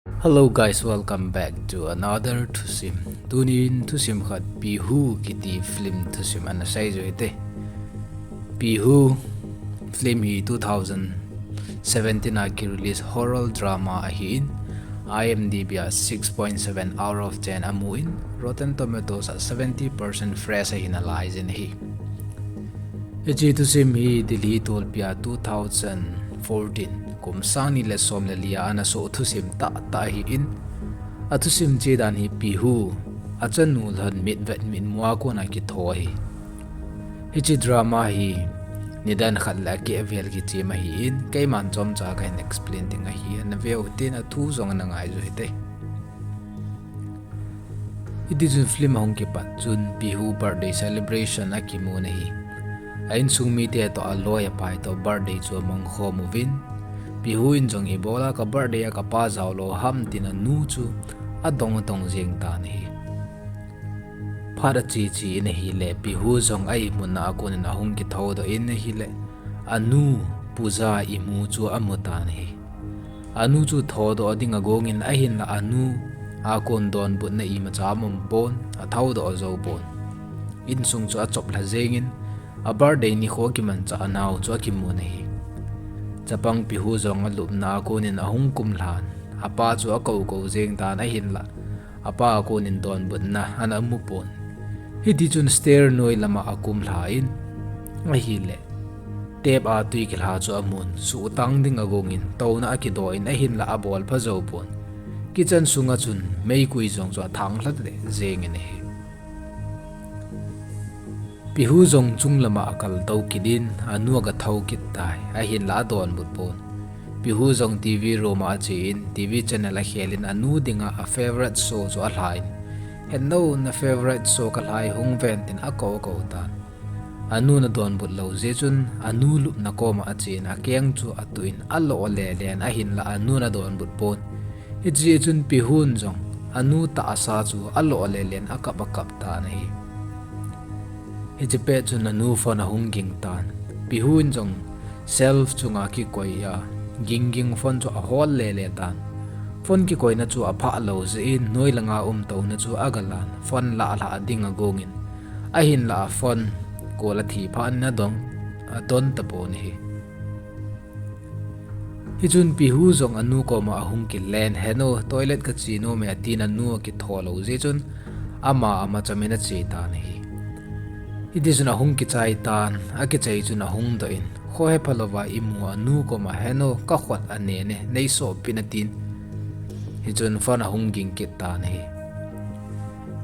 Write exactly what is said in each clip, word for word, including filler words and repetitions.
Hello guys, welcome back to another thusim. Tunin thusim khat Pihu kiti film thusim ana sei u hite. Pihu film hi two thousand seventeen a ki release horror drama ahin, I M D B a six point seven out of ten amun, Rotten Tomatoes a seventy percent fresh ahin alai jin ahi. Hiche thusim hi Delhi tolpi a two thousand fourteen kum sang ni le som le li a ana soh thusim tahtah ahin, athusim chedan hi Pihu achanu lhon mitvet mitmu a kona kitho ahi. Hiche drama hi nidan khat le akeh vel kichem ahin, keiman chomcha kahin explain ding ahi, ana veu hitin athu jong ana ngai u hite. Hitichun film ahung kipat chun Pihu birthday celebration akimun ahi. A insung mite toh aloi apai toh birthday chu amang khom uvin, Pihu in jong ibola ka birthday a kapa jao lou ham tin anu chu adong adong jeng tan ahi. Phat ache che in ahile Pihu jong a imutna a konin ahung kitho doh in ahile, anu Puja imu chu amu tan ahi. Anu chu thodoh ding agongin ahinla anu a kon donbutna imacha aum pon, athoudoh jou pon. Insung chu achop lha jengin, a birthday nikho kimanchah nau chu akimun ahi. Chapang Pihu jong alupna a konin ahung kumlhan, apa chu akou kou jeng tan ahinla, apa a konin donbutna ana mu pon. Hitichun stair noi lama akumlhan ahile, tap a twi kilha chu amun, suhtang ding agongin touna akidoh in ahinla abolpha jou pon. Kitchen sunga chun meikui jong chu athang lha leh jengin ahi. Pihu jong chung lama akal tou kit in, anu aga thou kit tai, ahinla adonbut pon. Pihu jong T V room a achen, T V channel akhel in anu dinga a favourite show chu alhan, "Heno, na favourite show kalhai, hung ven," tin akou kou tan. Anun adonbut lou jeh chun, anu lupna koma achen, akeng chu atuh in alo lelen ahinla anun adonbut pon. Hijeh chun Pihun jong anu tahsa chu alo lelen akap akap tan ahi. Hiche pet chun anu phone ahung ging tan. Pihun jong shelf chunga kikoi a ging ging phone chu ahol lele tan. Phone kikoina chu aphah lou jeh in noi langa um touna chu agalan, phone lah lhah ding agongin, ahinla phone call athi phat in adon, adon tapon ahi. Hichun Pihu jong anu koma ahung kilen, "Heno, toilet kache nom e," atin anu akitho lou jeh chun ama ama chamin ache tan ahi. Hitichun ahung kichai tan, akichai chun ahung doh in, "Kho hepha louva imu anu koma, 'Heno, kakhut anen e, neisopin,'" atin. Hichun phone ahung ging kit tan ahi.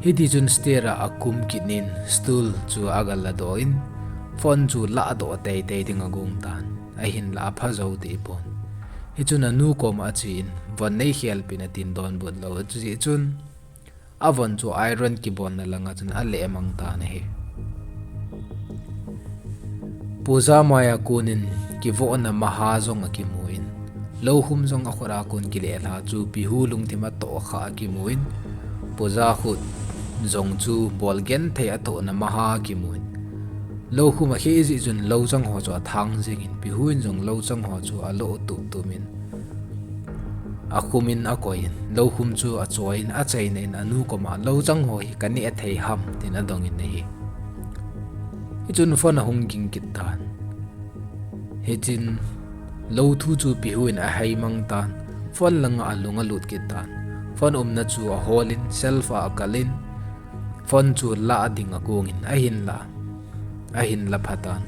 Hitichun stair a akum kit in stool chu aga ladoh in, phone chu ladoh teitei ding agong tan. Ahinla apha jou deh pon. Hichun anu koma achen, "Von neikhelpin," atin donbut lou jeh chun, avon chu iron kibolna langa chun alehmang tan ahi. Puja maiya konin kivohna maha jong akimun, loukhum jong akhut a kon kileh lha chu Pihu lungthim atoh kha akimun, Puja khut jong chu bol genthei atohna maha akimun, loukhum akheh jeh chun lou chang ho chu athang jengin, Pihun jong lou chang ho chu alo tup tup in, akhumin akoi in, loukhum chu achoi in, achaina in anu koma, "Lou chang ho hi kaneh thei ham?" tin adongin ahi. Hichun phone ahung ging kit tan. Hichun lou thu chu Pihun ahei mang tan. Phone langa alung alut kit tan. Phone umna chu ahol in, shelf a akal in, phone chu lah ding agongin, ahinla, ahinla pha tan.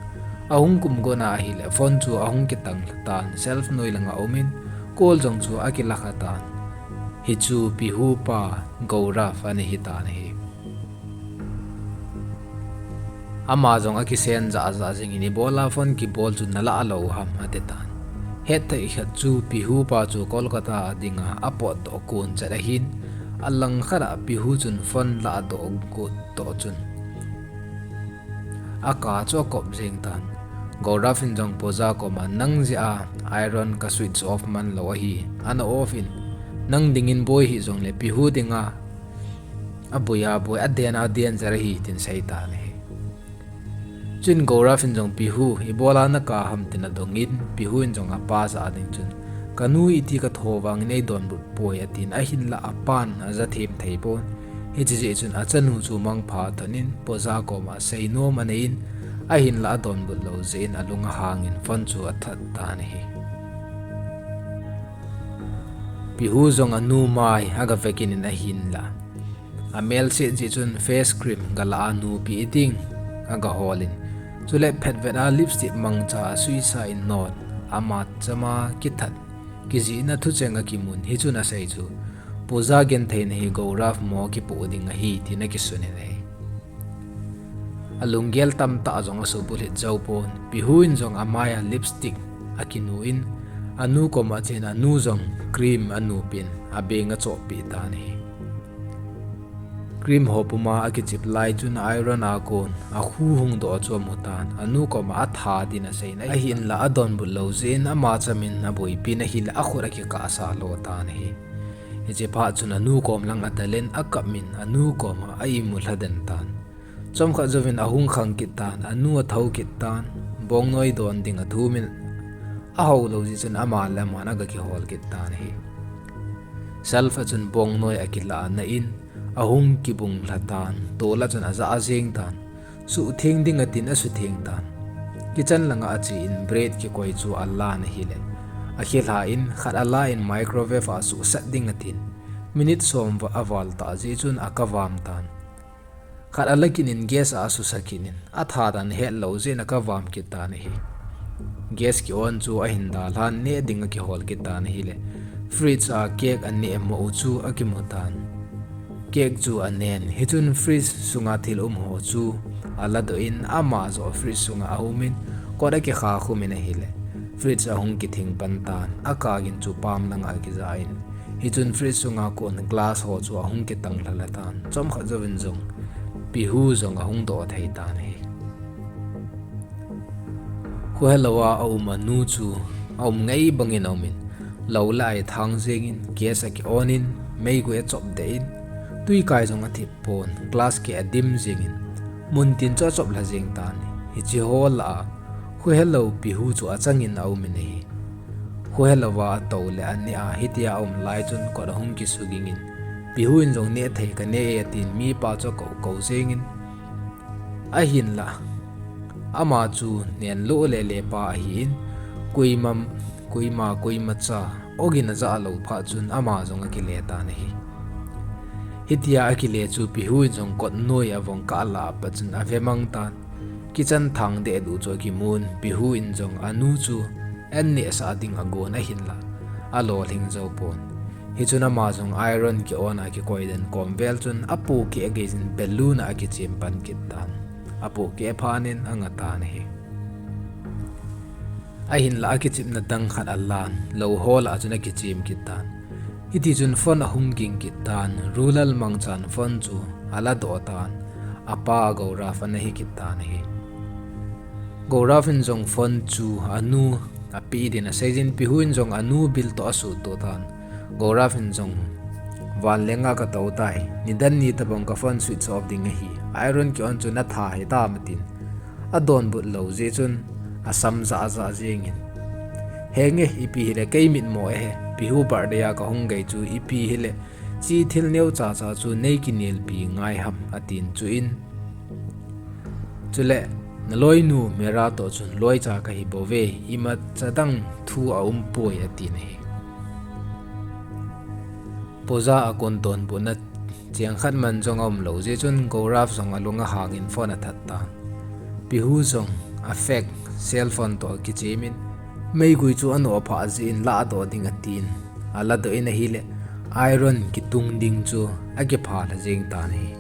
Ahung kum gona ahile, phone chu ahung kitang lha tan, shelf noi langa umin, call jong chu akila kha tan. Hichu Pihu pa Gaurav ana hi tan ahi. Ama jong akisen jah jah jengin, "Ibola phone kibol chu nalah lou ham?" ati tan. Hetthei khat chu Pihu pa chu Kolkata a dinga apotdoh kon chet ahin, alangkhat a Pihu chun phone ladoh got toh chun aka chu akop jeng tan. Gaurav in jong Puja koma, "Nang jeh a iron ka switch off man lou ahi. Ana off in, nang dingin boi hih jongle Pihu dinga aboi aboi, aden aden jeh ahi," tin sei tan ahi. Chuin Gaurav in jong, "Pihu, ibola naka ham?" tin adongin, Pihu in jong apa jah ding chun, Kanu iti katho vangin eidonbut poi atin, ahinlah apan ajathem thei pon. Hiche jeh chun achanu chu mangpha thonin Pooja koma seinom aneiyin, ahinlah adonbut lou jeh in alung ahangin phone chu athat tan ahi. Pihu jong anu mai agavekit in ahinlah amel set jeh chun face cream galah a nupi ding agaholin, chule phetvet a lipstick mangcha asuisa in non, ama chama kithat, kijihna thucheng akimun, hichun asei chu, Pooja gentheina hi Gaurav mo kipoh ding ahi, tin akisunin ahi. Alunggel tamtah jong asubulhit jou pon, Pihu in jong amai a lipstick akinuin, anu koma achen, anu jong cream anupin, abeng achohpeh tan ahi. Cream ho puma akichip lai chun Aaron a kon akhu hung doh chu amu tan, anu koma atha din aseiyin, ahinlah adonbut lou jeh in ama chamin aboipin ahile akhut akikahsah lo tan ahi. Hiche phat chun anu kom lang adalin akapmin anu koma a-imu lhaden tan. Chomkhat jouvin ahung khang kit tan, anu athou kit tan, bongnoi don ding athumin, ahao lou jeh chun ama le aman agakihol kit tan ahi. Shelf a chun bongnoi akilah ana in, ahung kibung lha tan, tol a chun ajah jeng tan, suhtheng ding atin asutheng tan. Kitchen langa achen bread kikoi chu alan ahile, akhilha in khat ala in microwave a suhsat ding atin, minute som aval tah jeh chun akavam tan. Khat ala kit in gas a asusa kit in, atha dan ahet lou jeh in akavam kit tan ahi. Gas ki-on chu ahin dalhan neh ding akihol kit tan ahile, fridge a cake aneh mo u chu akimu tan. Cake chu anen, hichun fridge sunga thil um ho chu aladoh in, ama joh fridge sunga aumin, kot akikha khum in ahile, fridge ahung kithing pan tan, akagin chu pam langa akija in, hichun fridge sunga kon glass ho chu ahung kitang lha lha tan, chomkhat jouvin jong Pihu jong ahung doh thei tan ahi. Kho helouva aum anu chu aum ngai bangin aumin, lou le ai thang jengin, gas aki-on in, meigui achop deh in, twikai jong athip pon, glass keh adim jengin, muntin chu achop lha jeng tan. Hiche ho lah a kho helou Pihu chu achangin aumin ahi. Kho helouva atou le aneh a, hitia aum lai chun kot ahung kisugingin, Pihu in jong neh thei kaneh e atin, mipa chu akou kou jengin, ahinlah ama chu nenlo le lepa ahin, koima, koima, koimacha ogin ajah lou phat chun ama jong akile tan ahi. Hitia akile chu Pihu in jong kot noi avong kah lah a pat chun avemang tan. Kitchen thang deh duh chu akimun, Pihu in jong anu chu an nehsah ding agon ahinlah alolhing jou pon. Hichun ama jong Aaron ki-on a kikoi den kom vel chun apohkeh geijin balloon a akichem pan kit tan. Apohkeh phat in anga tan ahi. Ahinlah akichepna dang khat alan, lou ho lah a chun akichem kit tan. Hitichun phone ahung ging kit tan, Rulal mangchan phone chu aladoh tan, apa Gaurav ana hikit tan ahi. Gaurav in jong phone chu anu apeh din aseijin, Pihu in jong anu bil toh asuhtoh tan. Gaurav in jong, van lenga katou tai, nidan ni tobang ka phone switch off ding ahi, Aaron ki-on chu natha hitam atin, adonbut lou jeh chun asam jah jah jengin, henge, ipi hile kei mitmo ahi, Pihu birthday a kahung gei chu ipi hile, hiche thil neocha cha chu nei kinelpi ngai ham, atin chuin, chule naloinu Meera toh chun loicha kahi bouve, imacha dang thu aumpoi, atin ahi. Pooja a kon donbutna cheng khat man jong aumlou jeh chun Gaurav jong alung ahangin phone athat tan. Pihu jong a fake cell phone toh akichemin, meigui chu anoh phah jeh in ladoh ding atin, aladoh in ahile, Aaron kitung ding chu akipha lha jeng tan ahi.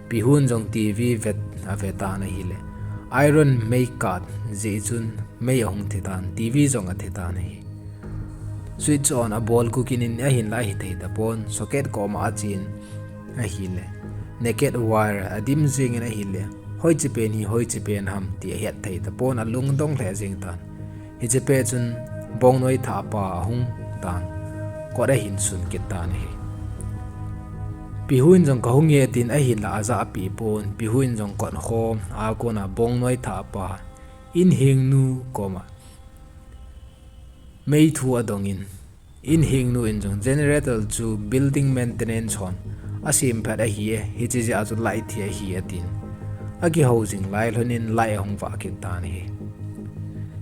Pihun jong TV vet ave tan ahile, Aaron mei kat jeh chun mei ahung the tan, TV jong athe tan ahi. Switch on abol kukinin ahinla ahithei tapon, socket koma achen ahile, naked wire adim jengin ahile, hoiche pen hi hoiche pen ham ti ahet thei tapon, alungdong lheh jeng tan. Hiche pet chun bongnoi thahpa ahung tan, kot ahin sun kit tan ahi. Pihu in jong kahunge tin ahinla ajahpeh pon, Pihu in jong kot khom a kona bongnoi thahpa inhengnu koma mei thu adongin, Inhing nu in jong generator chu building maintenance hon asem phat ahi e, hiche jeh a chu light thi ahi atin. Akihou jing lai lhon in light ahung vah kit tan ahi.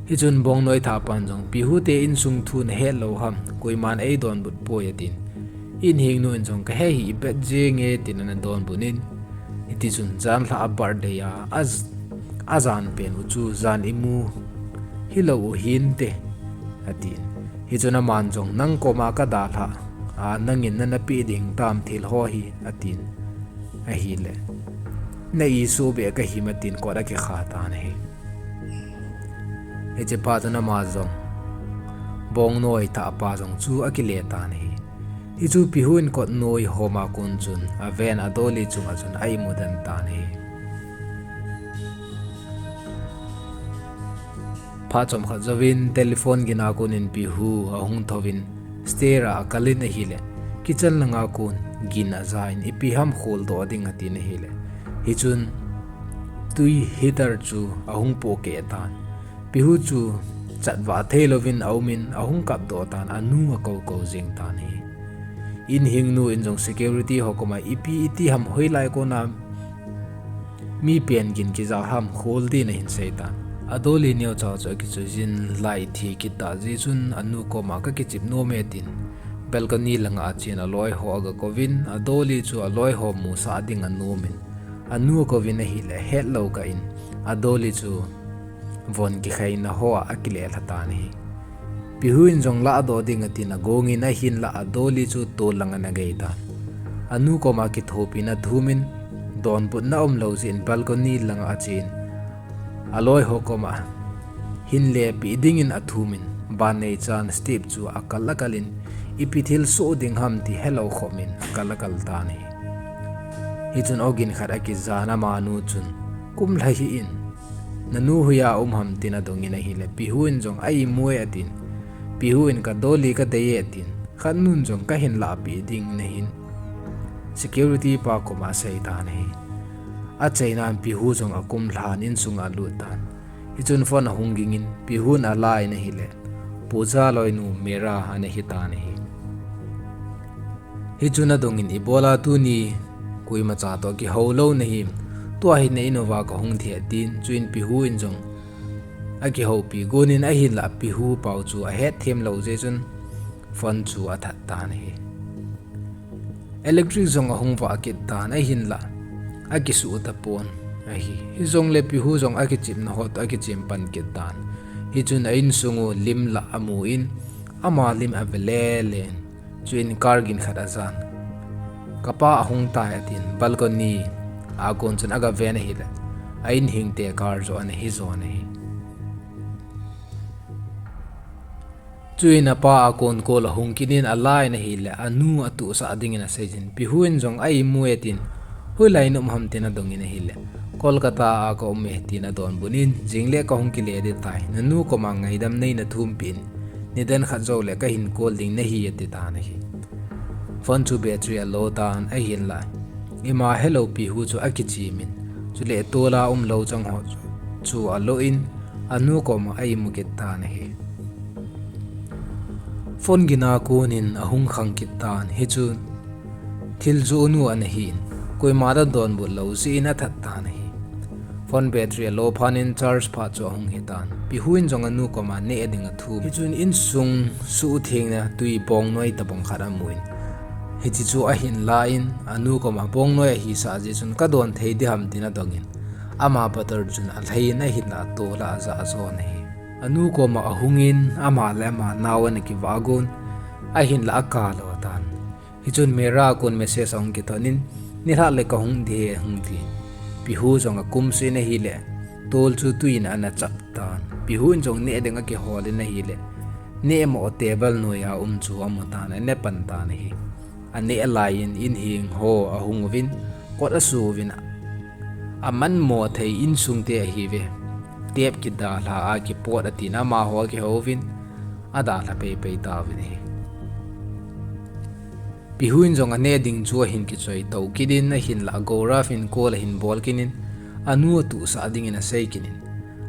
Hichun Bongnoi thahpan jong Pihu te insung thu nahet lou ham, koiman eidonbut poi atin. Inhing nu in jong kahe hih bet jenge tin ana donbut in, hitichun jan lha a birthday a, a, ajan pen u chu jan imu hilou u hinte atin. Hichun aman jong nang koma kadalhah a, nangin nana peh ding tam thil ho hi atin. Ahile, na isuh beh kahim atin kot akikha tan ahi. Hiche phat chun ama jong Bongnoi thahpa jong chu akile tan ahi. Hichu Pihu in kot noi hom a kon chun aven adoli chunga chun a-imu den tan ahi. Phat chomkhat jouvin telephone gin a kon in Pihu ahung thouvin stair a akal in ahile, kitchen langa kon gin aja in, ipi ham kholdoh ding atin ahile, hichun tui heater chu ahung pohkeh tan. Pihu chu chatvah theilouvin aumin ahung kapdoh tan, anu akoukou jeng tan ahi. Inhing nu in jong security ho koma ipi iti ham, hoilai kona mi pen gin kija ham khol din ahin sei tan. Adoli neocha chu akichoi jin, light thi kit tah jeh chun anu koma kakichep nome tin balcony langa achen aloi ho agakouvin, adoli chu aloi ho musah ding anomin, anu akouvin ahile hetlou kah in adoli chu von kikhaina hoa akile lha tan ahi. Pihu in jong lahdoh ding atin agongin ahinlah adoli chu tol langa ana gei tan. Anu koma kithopina athumin, donbutna umlou jeh in balcony langa achen, aloi ho koma hin lepeh dingin athumin, ban neichan step chu akal akal in, ipi thil soh ding ham ti helou khomin akal akal tan ahi. Hichun ogin khat akijan amanu chun, kum lha hih in, nanu hoiya um ham tin adongin ahile, Pihu in jong a-imu e atin. Pihu in kadoli kadei e atin. Khat nun jong kahin lahpeh ding nahin, security pa koma asei tan ahi. Achainan Pihu jong akum lhan insunga alut tan. Hichun phone ahung gingin Pihun alan ahile, Puja loinu Mera ana hitan ahi. Hichun adongin ibola tuni koimacha toh kihou lou nahim, tua hi na in uva kahung thei atin, chuin Pihu in jong akihoupi gonin ahinlah Pihu pao chu ahetthem lou jeh chun phone chu athat tan ahi. Electric jong ahung vah kit tan ahinlah akisuh tapon ahi. Hijongle Pihu jong akichepna ho toh akichem pan kit tan. Hichun a insungu lim lah amun ama lim ave lelen. Chuin car gin khat ajan. Kapa ahung tai atin balcony a kon chun agaven ahile, a inhingte car joh ana hijon ahi. Chuin apa a kon call ahung kit in alan ahile, anu atuhsah dingin aseijin, Pihu in jong a-imu e tin, hoilai na um ham tin adongin ahile, Kolkata a ka um e tin adonbut in, jingle kahung kile ding tai, nanu koma ngaidam neina thumpeh in, nidan khat joule kahin call ding nahi ati tan ahi. Phone chu battery alo tan ahinlah, ima helou Pihu chu akichemin, chule tola umlou chang ho chu alo in, anu koma a-imu kit tan ahi. Phone gin a konin ahung khang kit tan, hichun thil johnu ana hin, koima adonbut lou jeh in athat tan ahi. Phone battery alo phat in charge phat chu ahung hitan, Pihu in jong anu koma neh ding athum. Hichun insung suhthengna tui bongnoi tabang khat amun, hiche chu ahin lan, anu koma bongnoi ahisah jeh chun kadon thei diham tin adongin, ama bottle chun alhai in ahinlah tola ajah jon ahi. Anu koma ahungin, ama le ama nao ana kivah gon, ahinlah akalo tan. Hichun Mera a kon message ahung kithot in, nilhah le kahung ding ahi hung tin, Pihu jong akumsuh in ahile, tol chu tui in ana chap tan. Pihu in jong neh ding akihol in ahile, nehmo table noiya um chu amu tan, aneh pan tan ahi. Aneh lai in inhing ho ahung uvin, kot asu uvin, amanmo thei insungte ahiuve, tep kidalha a kipot atin amaho akihou uvin, adalha peipei tauvin ahi. Pihu in jong aneh ding chu ahin kichoi tou kit in ahinlah Gaurav in call ahin bol kit in, anu atuhsah dingin asei kit in,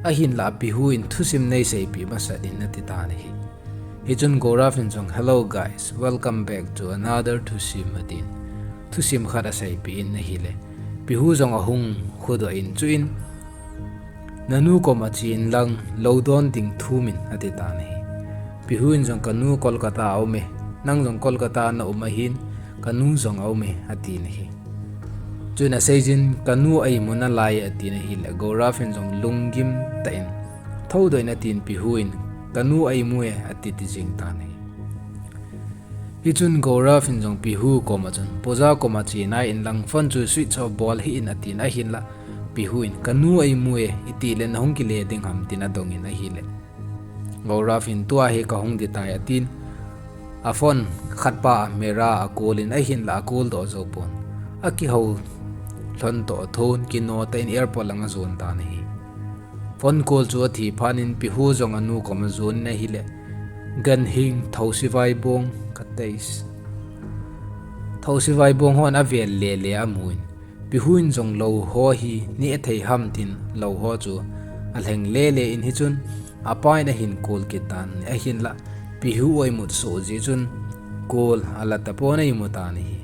ahinlah Pihu in thusim neiseipeh masat in ati tan ahi. Hichun Gaurav in jong, "Hello guys, welcome back to another thusim," atin. Thusim khat aseipeh in ahile, Pihu jong ahung khodoh in, chuin, "Nanu koma chen lang, lou don ding thum in," ati tan ahi. Pihu in jong, "Kanu Kolkata a um e, nang jong Kolkata na um ahin, kanu jong aum e," atin ahi. Chuin aseijin, "Kanu a imu nalai e," atin ahile, Gaurav in jong lunggim tah in, "Thoudoh in," atin Pihu in, "Kanu a imu e," ati tijing tan ahi. Hichun Gaurav in jong Pihu koma chun, "Pooja koma che nai in lang, phone chu switch off bol hih in," atin ahinla, Pihu in, "Kanu a imu e, itile nahung kile ding ham," tin adong in ahile, Gaurav in, "Tua hi kahung ding tai," atin, a phone khatpa a Meera a call in ahinla, a call doh jou pon. Akihou lhon toh thon, kino tah in airport lang ajon tan ahi. Phone call chu athi phat in Pihu jong anu koma jon in ahile, ganhing thousi vaibong, kateis, thousi vaibong hon avel lele amun, Pihu in jong lou ho hi neh thei ham tin lou ho chu alheng lele in, hichun apa in ahin call kit tan ahinla, Pihu a imut soh jeh chun call ala tapon a imu tan ahi.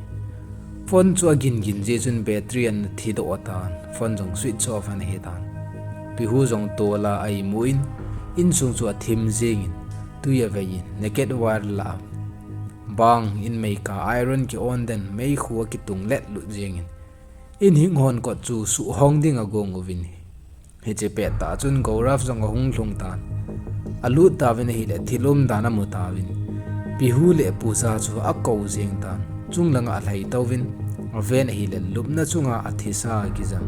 Phone chu agin gin jeh chun battery ana thidoh tan, phone jong switch off ana hi tan. Pihu jong tol a a imu in, insung chu athim jeng in, tui avei in, naked wire lah a bang in meikah iron ki on den, meikhu akitung let lut jeng in, in hing hon kot chu suhhong ding agong uvin, hiche pettah chun Gaurav jong ahung lhung tan. Alut tauvin ahile, thil umdan amu tauvin, Pihu le Pooja chu akou jeng tan. Chunglang a alhai touvin, aven ahile, lupna chunga athisa kijam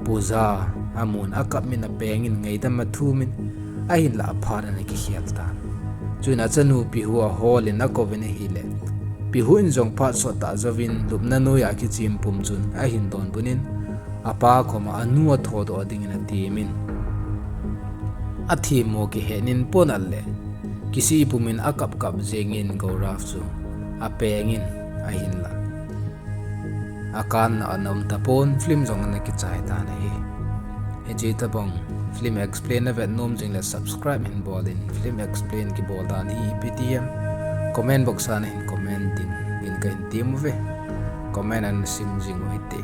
Pooja amun, akap in, apeng in, ngaidam athum in, ahinla aphat ana kikhel tan. Chuin achanu Pihu ahol in akouvin ahile, Pihu in jong phat sot tah jouvin lupna noiya akichem pum chun ahin donbut in, apa koma anu athoudoh ding in atem in, athemmo kihen in pon ale, kisih pum in akap kap jeng in Gaurav chu apeng in ahinla, akanna ana um tapon, film jong ana kichai tan ahi. Hiche tobang film explain navet nom jing le subscribe hin bol in, film explain kibol dan hi ipi ti em, comment box a nahin comment ding in kahin tem uve. Comment ana sim jing u hite.